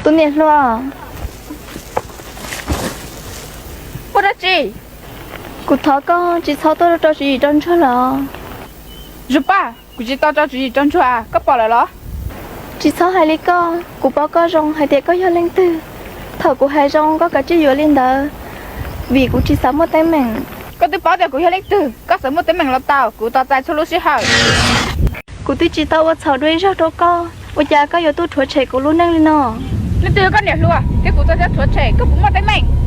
Tus niam hluas, muaj dab tsi? Kuv thov koj tsis txhob tuaj rau tswv yim rau ntsuag lawm. Zuag Paj, kuv tsis tau rau tswv yim rau ntsuag, koj pom lawm los? Tsis txhob hais li koj, kuv paub koj zoo hais tias koj yog leej twg. Thaum kuv hais zoo koj kav tsij yuav li ntawd, vim kuv tsis xav muaj teeb meem. Koj twb paub tias kuv yog leej twg, koj xav muaj teeb meem los tau, kuv tos txais txhua lub sij hawm. Kuv twb tsis tau ua txhaum dua ib zaug rau koj, ua cas koj yuav tuaj rhuav tshem kuv lub neej li no? Leej twg yog koj niam hluas thiab kuv txog thiab rhuav tshem, koj puas muaj teeb meem?